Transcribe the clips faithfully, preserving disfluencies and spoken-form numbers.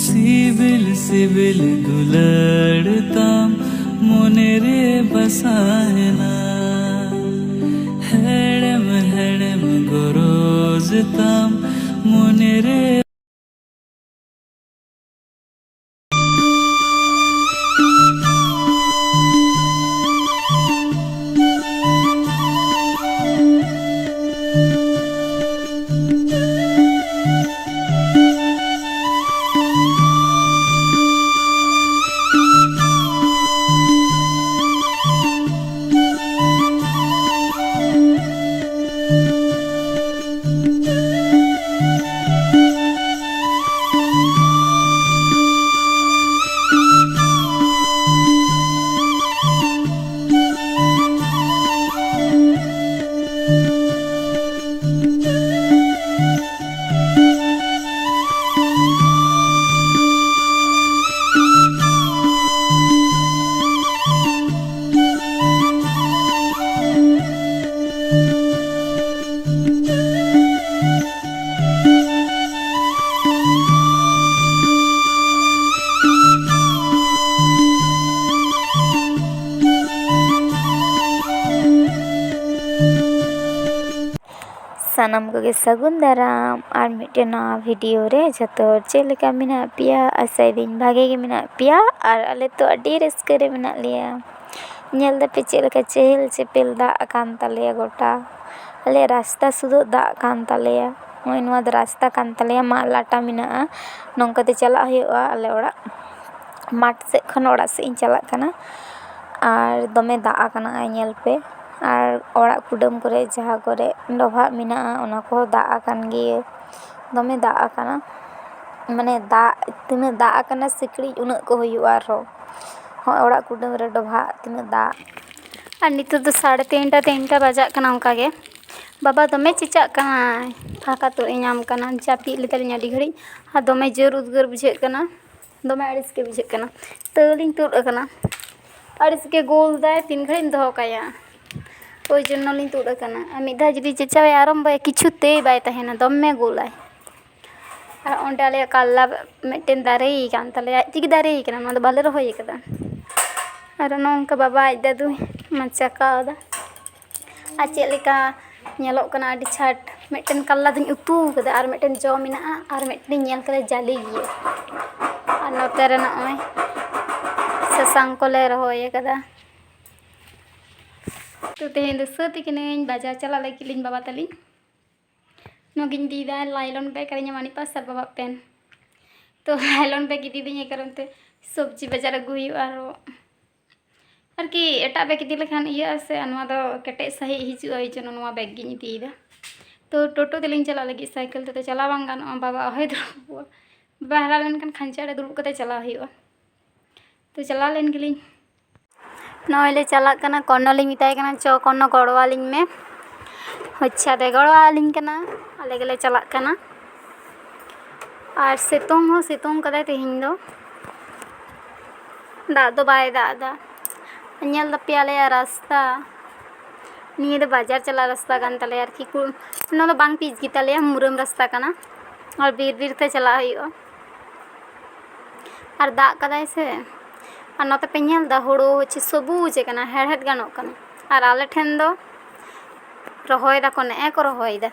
ᱥᱤᱵᱤᱞ ᱥᱤᱵᱤᱞ ᱫᱩᱞᱟᱹᱲ ᱛᱟᱢ ᱢᱚᱱᱮ ᱨᱮ ᱵᱟᱥᱟᱭᱮᱱᱟ, ᱦᱮᱲᱮᱢ ᱦᱮᱲᱮᱢ ᱜᱚᱨᱚᱡᱽ ᱛᱟᱢ ᱢᱚᱱᱮ ᱨᱮ᱾ ᱥᱟᱱᱟᱢ ᱠᱚᱜᱮ ᱥᱟᱹᱜᱩᱱ ᱫᱟᱨᱟᱢ ᱟᱨ ᱢᱤᱫᱴᱮᱱ ᱱᱟᱣᱟ ᱵᱷᱤᱰᱤᱭᱳ ᱨᱮ᱾ ᱡᱷᱚᱛᱚ ᱦᱚᱲ ᱪᱮᱫ ᱞᱮᱠᱟ ᱢᱮᱱᱟᱜ ᱯᱮᱭᱟ? ᱟᱥᱟᱭᱫᱟᱹᱧ ᱵᱷᱟᱜᱮ ᱜᱮ ᱢᱮᱱᱟᱜ ᱯᱮᱭᱟ᱾ ᱟᱨ ᱟᱞᱮ ᱛᱚ ᱟᱹᱰᱤ ᱨᱟᱹᱥᱠᱟᱹ ᱨᱮ ᱢᱮᱱᱟᱜ ᱞᱮᱭᱟ᱾ ᱧᱮᱞ ᱫᱟᱯᱮ ᱪᱮᱫ ᱞᱮᱠᱟ ᱪᱮᱦᱮᱞ ᱪᱮᱯᱮᱞ ᱫᱟᱜ ᱟᱠᱟᱱ ᱛᱟᱞᱮᱭᱟ ᱜᱚᱴᱟ᱾ ᱟᱞᱮ ᱨᱟᱥᱛᱟ ᱥᱩᱫᱷᱟᱹᱜ ᱫᱟᱜ ᱠᱟᱱ ᱛᱟᱞᱮᱭᱟ᱾ ᱱᱚᱜᱼᱚᱭ ᱱᱚᱣᱟ ᱫᱚ ᱨᱟᱥᱛᱟ ᱠᱟᱱ ᱛᱟᱞᱮᱭᱟ, ᱢᱟᱜ ᱞᱟᱴᱟ ᱢᱮᱱᱟᱜᱼᱟ᱾ ᱱᱚᱝᱠᱟᱛᱮ ᱪᱟᱞᱟᱜ ᱦᱩᱭᱩᱜᱼᱟ ᱟᱞᱮ ᱚᱲᱟᱜ᱾ ᱢᱟᱴᱷ ᱥᱮᱫ ᱠᱷᱚᱱ ᱚᱲᱟᱜ ᱥᱮᱫ ᱤᱧ ᱪᱟᱞᱟᱜ ᱠᱟᱱᱟ᱾ ᱟᱨ ᱫᱚᱢᱮ ᱫᱟᱜ ᱟᱠᱟᱱᱟ, ᱧᱮᱞ ᱯᱮ᱾ ᱟᱨ ᱚᱲᱟᱜ ᱠᱩᱰᱟᱹᱢ ᱠᱚᱨᱮ ᱡᱟᱦᱟᱸ ᱠᱚᱨᱮ ᱰᱚᱵᱷᱟᱜ ᱢᱮᱱᱟᱜᱼᱟ, ᱚᱱᱟ ᱠᱚᱦᱚᱸ ᱫᱟᱜ ᱟᱠᱟᱱ ᱜᱮ᱾ ᱫᱚᱢᱮ ᱫᱟᱜ ᱟᱠᱟᱱᱟ, ᱢᱟᱱᱮ ᱫᱟᱜ, ᱛᱤᱱᱟᱹᱜ ᱫᱟᱜ ᱟᱠᱟᱱᱟ ᱥᱤᱠᱲᱤᱡ ᱩᱱᱟᱹᱜ ᱠᱚ ᱦᱩᱭᱩᱜᱼᱟ ᱟᱨᱦᱚᱸ᱾ ᱦᱚᱸ, ᱚᱲᱟᱜ ᱠᱩᱰᱟᱹᱢ ᱨᱮ ᱰᱚᱵᱷᱟᱜ, ᱛᱤᱱᱟᱹᱜ ᱫᱟᱜ᱾ ᱟᱨ ᱱᱤᱛᱚᱜ ᱫᱚ ᱥᱟᱲᱮ ᱛᱤᱱᱴᱟ, ᱛᱤᱱᱴᱟ ᱵᱟᱡᱟᱜ ᱠᱟᱱᱟ ᱚᱱᱠᱟ ᱜᱮ᱾ ᱵᱟᱵᱟ ᱫᱚᱢᱮ ᱪᱮᱸᱪᱟᱜ ᱠᱟᱱᱟᱭ, ᱯᱷᱟᱸᱠᱟ ᱛᱚ ᱧᱟᱢ ᱠᱟᱱᱟ, ᱡᱟᱹᱯᱤᱫ ᱞᱮᱫᱟᱞᱤᱧ ᱟᱹᱰᱤ ᱜᱷᱟᱹᱲᱤᱡ᱾ ᱟᱨ ᱫᱚᱢᱮ ᱡᱳᱨ ᱩᱫᱽᱜᱟᱹᱨ ᱵᱩᱡᱷᱟᱹᱜ ᱠᱟᱱᱟ, ᱫᱚᱢᱮ ᱟᱹᱲᱤᱥ ᱜᱮ ᱵᱩᱡᱷᱟᱹᱜ ᱠᱟᱱᱟ᱾ ᱛᱟᱹᱣ ᱞᱤᱧ ᱛᱩᱫ ᱟᱠᱟᱱᱟ, ᱟᱹᱲᱤᱥ ᱜᱮ ᱜᱳᱞ ᱫᱟᱭ, ᱛᱤᱱ ᱜᱷᱟᱹᱲᱤᱡ ᱮᱢ ᱫᱚᱦᱚ ᱠᱟᱭᱟ? ᱳᱭ ᱡᱚᱱᱱᱚ ᱞᱤᱧ ᱛᱩᱫ ᱟᱠᱟᱱᱟ᱾ ᱟᱨ ᱢᱤᱫ ᱫᱷᱟᱣ ᱡᱩᱫᱤ ᱪᱮᱸᱪᱟᱣ ᱮ ᱟᱨᱟᱢᱵᱚᱭᱟ, ᱠᱤᱪᱷᱩ ᱛᱮᱭ ᱵᱟᱭ ᱛᱟᱦᱮᱱᱟ, ᱫᱚᱢᱮ ᱜᱳᱞᱟᱭ᱾ ᱟᱨ ᱚᱸᱰᱮ ᱟᱞᱮᱭᱟᱜ ᱠᱟᱞᱞᱟ ᱢᱤᱫᱴᱮᱱ ᱫᱟᱨᱮ ᱠᱟᱱ ᱛᱟᱞᱮᱭᱟ, ᱟᱡ ᱛᱮᱜᱮ ᱫᱟᱨᱮ ᱠᱟᱱᱟ, ᱚᱱᱟ ᱫᱚ ᱵᱟᱞᱮ ᱨᱚᱦᱚᱭ ᱠᱟᱫᱟ᱾ ᱟᱨ ᱱᱚᱝᱠᱟ ᱵᱟᱵᱟ ᱟᱡ ᱫᱟᱫᱩᱭ ᱢᱟᱪᱟ ᱠᱟᱣᱫᱟ᱾ ᱟᱨ ᱪᱮᱫ ᱞᱮᱠᱟ ᱧᱮᱞᱚᱜ ᱠᱟᱱᱟ, ᱟᱹᱰᱤ ᱪᱷᱟᱴ᱾ ᱢᱤᱫᱴᱮᱱ ᱠᱟᱞᱞᱟ ᱫᱚᱧ ᱩᱛᱩ ᱠᱟᱫᱟ ᱟᱨ ᱢᱤᱫᱴᱮᱱ ᱡᱚ ᱢᱮᱱᱟᱜᱼᱟ ᱟᱨ ᱢᱤᱫᱴᱮᱱ ᱧᱮᱞ ᱠᱟᱫᱟ ᱡᱟᱞᱮ ᱜᱮᱭᱟ᱾ ᱟᱨ ᱱᱚᱛᱮ ᱨᱮ ᱱᱚᱜᱼᱚᱭ ᱥᱟᱥᱟᱝ ᱠᱚᱞᱮ ᱨᱚᱦᱚᱭ ᱠᱟᱫᱟ᱾ ᱛᱚ ᱛᱮᱦᱮᱧ ᱫᱚ ᱥᱟᱹᱛ ᱠᱟᱹᱱᱟᱹᱧ, ᱵᱟᱡᱟᱨ ᱪᱟᱞᱟᱜ ᱞᱟᱹᱜᱤᱫ ᱞᱤᱧ ᱵᱟᱵᱟ ᱛᱟᱹᱞᱤᱧ᱾ ᱱᱚᱣᱟᱜᱤᱧ ᱤᱫᱤᱭᱮᱫᱟ, ᱱᱟᱭᱞᱚᱱ ᱵᱮᱜᱽ ᱟᱨ ᱤᱧᱟᱹᱜ ᱢᱟᱹᱱᱤ ᱯᱟᱨᱥ ᱟᱨ ᱵᱟᱵᱟ ᱯᱮᱱ᱾ ᱛᱚ ᱱᱟᱭᱞᱚᱱ ᱵᱮᱜᱽ ᱤᱫᱤᱭᱫᱟᱹᱧ, ᱮᱭ ᱠᱟᱨᱚᱱ ᱛᱮ ᱥᱚᱵᱽᱡᱤ ᱵᱟᱡᱟᱨ ᱟᱹᱜᱩ ᱦᱩᱭᱩᱜᱼᱟ, ᱟᱨᱚ ᱟᱨᱠᱤ ᱮᱴᱟᱜ ᱵᱮᱜᱽ ᱤᱫᱤ ᱞᱮᱠᱷᱟᱱ ᱤᱭᱟᱹᱜᱼᱟ ᱥᱮ, ᱟᱨ ᱱᱚᱣᱟ ᱫᱚ ᱠᱮᱴᱮᱡ ᱥᱟᱺᱦᱤᱡ ᱦᱤᱡᱩᱜᱼᱟ, ᱳᱭ ᱡᱚᱱᱱᱚ ᱱᱚᱣᱟ ᱵᱮᱜᱽ ᱜᱤᱧ ᱤᱫᱤᱭᱮᱫᱟ᱾ ᱛᱚ ᱴᱳᱴᱳ ᱛᱮᱞᱤᱧ ᱪᱟᱞᱟᱜ ᱞᱟᱹᱜᱤᱫ, ᱥᱟᱭᱠᱮᱞ ᱛᱮᱫᱚ ᱪᱟᱞᱟᱣ ᱵᱟᱝ ᱜᱟᱱᱚᱜᱼᱟ, ᱵᱟᱵᱟ ᱚᱦᱚᱭ ᱫᱩᱲᱩᱵ ᱠᱚᱣᱟ᱾ ᱵᱟᱵᱟ ᱦᱟᱨᱟ ᱞᱮᱱᱠᱷᱟᱱ ᱠᱷᱟᱧᱪᱟ ᱨᱮ ᱫᱩᱲᱩᱵ ᱠᱟᱛᱮ ᱪᱟᱞᱟᱣ ᱦᱩᱭᱩᱜᱼᱟ᱾ ᱛᱚ ᱪᱟᱞᱟᱣ ᱞᱮᱱ ᱜᱮᱞᱤᱧ᱾ ᱱᱚᱜᱼᱚᱭ ᱞᱮ ᱪᱟᱞᱟᱜ ᱠᱟᱱᱟ, ᱠᱚᱨᱱᱚ ᱞᱤᱧ ᱢᱮᱛᱟᱭ ᱠᱟᱱᱟ, "ᱪᱚ ᱠᱚᱨᱱᱚ, ᱜᱚᱲᱚ ᱟᱹᱞᱤᱧ ᱢᱮ᱾" ᱟᱪᱪᱷᱟ, ᱫᱮ ᱜᱚᱲᱚ ᱟᱹᱞᱤᱧ ᱠᱟᱱᱟ, ᱟᱞᱮ ᱜᱮᱞᱮ ᱪᱟᱞᱟᱜ ᱠᱟᱱᱟ᱾ ᱟᱨ ᱥᱤᱛᱩᱝ ᱦᱚᱸ ᱥᱤᱛᱩᱝ ᱠᱟᱫᱟᱭ ᱛᱮᱦᱮᱧ ᱫᱚ, ᱫᱟᱜ ᱫᱚ ᱵᱟᱭ ᱫᱟᱜ ᱮᱫᱟ᱾ ᱧᱮᱞ ᱫᱟᱯᱮ ᱟᱞᱮᱭᱟᱜ ᱨᱟᱥᱛᱟ, ᱱᱤᱭᱟᱹ ᱫᱚ ᱵᱟᱡᱟᱨ ᱪᱟᱞᱟᱜ ᱨᱟᱥᱛᱟ ᱠᱟᱱ ᱛᱟᱞᱮᱭᱟ ᱟᱨᱠᱤ, ᱠᱩ-, ᱱᱚᱣᱟ ᱫᱚ ᱵᱟᱝ ᱯᱤᱪ ᱜᱮᱛᱟᱞᱮᱭᱟ, ᱢᱩᱨᱟᱹᱢ ᱨᱟᱥᱛᱟ ᱠᱟᱱᱟ᱾ ᱟᱨ ᱵᱤᱨ ᱵᱤᱨ ᱛᱮ ᱪᱟᱞᱟᱜ ᱦᱩᱭᱩᱜᱼᱟ᱾ ᱟᱨ ᱫᱟᱜ ᱠᱟᱫᱟᱭ ᱥᱮ, ᱟᱨ ᱱᱚᱛᱮ ᱯᱮ ᱧᱮᱞ ᱮᱫᱟ, ᱦᱩᱲᱩ ᱦᱚᱪᱪᱷᱮ ᱥᱚᱵᱩᱡ ᱟᱠᱟᱱᱟ, ᱦᱮᱲᱦᱮᱫ ᱜᱟᱱᱚᱜ ᱠᱟᱱᱟ᱾ ᱟᱨ ᱟᱞᱮ ᱴᱷᱮᱱ ᱫᱚ ᱨᱚᱦᱚᱭ ᱫᱟᱠᱚ, ᱱᱮᱜᱼᱮ ᱠᱚ ᱨᱚᱦᱚᱭᱮᱫᱟ᱾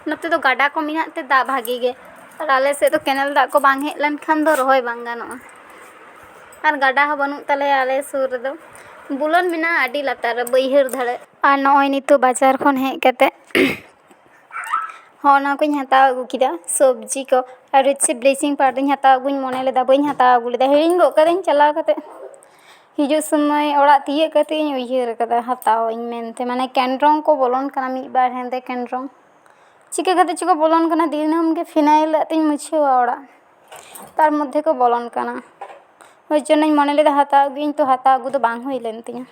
ᱱᱚᱛᱮ ᱫᱚ ᱜᱟᱰᱟ ᱠᱚ ᱢᱮᱱᱟᱜ ᱛᱮ ᱫᱟᱜ ᱵᱷᱟᱜᱮ ᱜᱮ, ᱟᱨ ᱟᱞᱮ ᱥᱮᱫ ᱫᱚ ᱠᱮᱱᱮᱞ ᱫᱟᱜ ᱠᱚ ᱵᱟᱝ ᱦᱮᱡ ᱞᱮᱱᱠᱷᱟᱱ ᱫᱚ ᱨᱚᱦᱚᱭ ᱵᱟᱝ ᱜᱟᱱᱚᱜᱼᱟ᱾ ᱟᱨ ᱜᱟᱰᱟ ᱦᱚᱸ ᱵᱟᱹᱱᱩᱜ ᱛᱟᱞᱮᱭᱟ ᱟᱞᱮ ᱥᱩᱨ ᱨᱮᱫᱚ, ᱵᱩᱞᱟᱹᱱ ᱢᱮᱱᱟᱜᱼᱟ ᱟᱹᱰᱤ ᱞᱟᱛᱟᱨ ᱨᱮ, ᱵᱟᱹᱭᱦᱟᱹᱲ ᱫᱷᱟᱨᱮ᱾ ᱟᱨ ᱱᱚᱜᱼᱚᱭ ᱱᱤᱛᱚᱜ ᱵᱟᱡᱟᱨ ᱠᱷᱚᱱ ᱦᱮᱡ ᱠᱟᱛᱮ ᱦᱚᱸ ᱚᱱᱟ ᱠᱚᱧ ᱦᱟᱛᱟᱣ ᱟᱹᱜᱩ ᱠᱮᱫᱟ, ᱥᱚᱵᱽᱡᱤ ᱠᱚ᱾ ᱟᱨ ᱦᱚᱪᱪᱷᱮ ᱵᱞᱤᱪᱤᱝ ᱯᱟᱣᱰᱟᱨ ᱫᱚᱧ ᱦᱟᱛᱟᱣ ᱟᱹᱜᱩᱧ ᱢᱚᱱᱮ ᱞᱮᱫᱟ, ᱵᱟᱹᱧ ᱦᱟᱛᱟᱣ ᱟᱹᱜᱩ ᱞᱮᱫᱟ, ᱦᱤᱲᱤᱧ ᱜᱚᱫ ᱠᱟᱹᱫᱟᱹᱧ ᱪᱟᱞᱟᱣ ᱠᱟᱛᱮ᱾ ᱦᱤᱡᱩᱜ ᱥᱚᱢᱚᱭ ᱚᱲᱟᱜ ᱛᱤᱭᱟᱹᱜ ᱠᱟᱛᱮ ᱤᱧ ᱩᱭᱦᱟᱹᱨ ᱟᱠᱟᱫᱟ ᱦᱟᱛᱟᱣ ᱟᱹᱧ ᱢᱮᱱᱛᱮ, ᱢᱟᱱᱮ ᱠᱮᱱᱰᱨᱚᱝ ᱠᱚ ᱵᱚᱞᱚᱱ ᱠᱟᱱᱟ, ᱢᱤᱫ ᱵᱟᱨ ᱦᱮᱸᱫᱮ ᱠᱮᱱᱰᱨᱚᱝ᱾ ᱪᱤᱠᱟᱹ ᱠᱟᱛᱮ ᱪᱚᱠᱚ ᱵᱚᱞᱚᱱ ᱠᱟᱱᱟ, ᱫᱤᱱᱟᱹᱢ ᱜᱮ ᱯᱷᱤᱱᱟᱭᱤᱞ ᱟᱜ ᱛᱤᱧ ᱢᱩᱪᱷᱟᱹᱣᱟ ᱚᱲᱟᱜ, ᱛᱟᱨ ᱢᱚᱫᱽᱫᱷᱮ ᱠᱚ ᱵᱚᱞᱚᱱ ᱠᱟᱱᱟ᱾ ᱳᱭ ᱡᱚᱱᱱᱚᱧ ᱢᱚᱱᱮ ᱞᱮᱫᱟ ᱦᱟᱛᱟᱣ ᱟᱹᱜᱩᱭᱟᱹᱧ, ᱛᱚ ᱦᱟᱛᱟᱣ ᱟᱹᱜᱩ ᱫᱚ ᱵᱟᱝ ᱦᱩᱭ ᱞᱮᱱ ᱛᱤᱧᱟᱹ᱾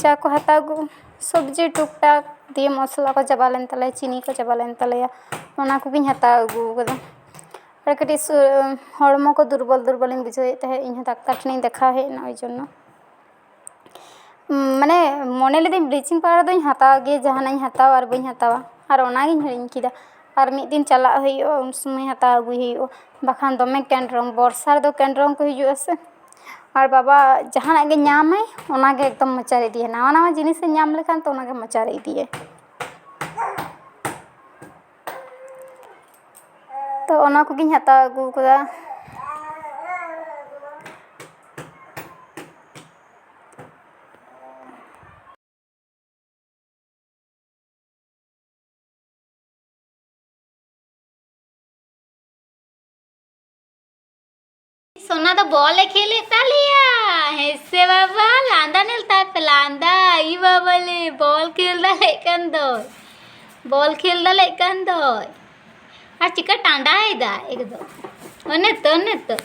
ᱡᱟ ᱠᱚ ᱦᱟᱛᱟᱣ ᱟᱹᱜᱩ, ᱥᱚᱵᱽᱡᱤ ᱴᱩᱠ ᱴᱟᱠ ᱫᱤᱭᱮ ᱢᱚᱥᱞᱟ ᱠᱚ ᱪᱟᱵᱟ ᱞᱮᱱ ᱛᱟᱞᱮᱭᱟ, ᱪᱤᱱᱤ ᱠᱚ ᱪᱟᱵᱟ ᱞᱮᱱ ᱛᱟᱞᱮᱭᱟ, ᱚᱱᱟ ᱠᱚᱜᱮᱧ ᱦᱟᱛᱟᱣ ᱟᱹᱜᱩ ᱟᱠᱟᱫᱟ᱾ ᱟᱨ ᱠᱟᱹᱴᱤᱡ ᱥᱩ-, ᱦᱚᱲᱢᱚ ᱠᱚ ᱫᱩᱨᱵᱚᱞ ᱫᱩᱨᱵᱚᱞᱤᱧ ᱵᱩᱡᱷᱟᱹᱣᱮᱫ ᱛᱟᱦᱮᱸᱫ, ᱤᱧᱦᱚᱸ ᱰᱟᱠᱛᱟᱨ ᱴᱷᱮᱱᱤᱧ ᱫᱮᱠᱷᱟᱣ ᱦᱮᱡ ᱮᱱᱟ, ᱳᱭ ᱡᱚᱱᱱᱚ᱾ ᱩᱢ, ᱢᱟᱱᱮ ᱢᱚᱱᱮ ᱞᱤᱫᱟᱹᱧ ᱵᱞᱤᱪᱤᱝ ᱯᱟᱣᱰᱟᱨ ᱫᱚᱧ ᱦᱟᱛᱟᱣ ᱜᱮ, ᱡᱟᱦᱟᱱᱟᱜ ᱤᱧ ᱦᱟᱛᱟᱣᱟ ᱟᱨ ᱵᱟᱹᱧ ᱦᱟᱛᱟᱣᱟ, ᱟᱨ ᱚᱱᱟᱜᱤᱧ ᱦᱤᱲᱤᱧ ᱠᱮᱫᱟ᱾ ᱟᱨ ᱢᱤᱫ ᱫᱤᱱ ᱪᱟᱞᱟᱜ ᱦᱩᱭᱩᱜᱼᱟ, ᱩᱱ ᱥᱚᱢᱚᱭ ᱦᱟᱛᱟᱣ ᱟᱹᱜᱩᱭ ᱦᱩᱭᱩᱜᱼᱟ, ᱵᱟᱠᱷᱟᱱ ᱫᱚᱢᱮ ᱠᱮᱱᱰᱨᱚᱝ, ᱵᱚᱨᱥᱟ ᱨᱮᱫᱚ ᱠᱮᱱᱰᱨᱚᱝ ᱠᱚ ᱦᱤᱡᱩᱜᱼᱟ ᱥᱮ᱾ ᱟᱨ ᱵᱟᱵᱟ ᱡᱟᱦᱟᱱᱟᱜ ᱜᱮ ᱧᱟᱢᱟᱭ, ᱚᱱᱟᱜᱮ ᱮᱠᱫᱚᱢ ᱢᱚᱪᱟᱨᱮ ᱤᱫᱤᱭᱟ, ᱱᱟᱣᱟ ᱱᱟᱣᱟ ᱡᱤᱱᱤᱥᱮ ᱧᱟᱢ ᱞᱮᱠᱷᱟᱱ ᱛᱚ ᱚᱱᱟᱜᱮ ᱢᱚᱪᱟᱨᱮ ᱤᱫᱤᱭᱟᱭ᱾ ᱛᱚ ᱚᱱᱟ ᱠᱚᱜᱮᱧ ᱦᱟᱛᱟᱣ ᱟᱹᱜᱩ ᱠᱟᱫᱟ᱾ ᱥᱳᱱᱟ ᱫᱚ ᱵᱚᱞ ᱮ ᱠᱷᱮᱞᱮᱫ ᱛᱟᱞᱮᱭᱟ᱾ ᱦᱮᱸ ᱥᱮ ᱵᱟᱵᱟ, ᱞᱟᱸᱫᱟ ᱧᱮᱞ ᱛᱟᱭ ᱯᱮ, ᱞᱟᱸᱫᱟ᱾ ᱤ ᱵᱟᱵᱟ ᱞᱮ, ᱵᱚᱞ ᱠᱷᱮᱞ ᱫᱟᱲᱮᱭᱟᱜ ᱠᱟᱱ ᱫᱚᱭ, ᱵᱚᱞ ᱠᱷᱮᱞ ᱫᱟᱲᱮᱭᱟᱜ ᱠᱟᱱ ᱫᱚᱭ᱾ ᱟᱨ ᱪᱤᱠᱟ ᱴᱟᱸᱰᱟᱭᱮᱫᱟ ᱮᱠᱫᱚᱢ᱾ ᱚᱱᱮ ᱛᱚ, ᱚᱱᱮ ᱛᱚ᱾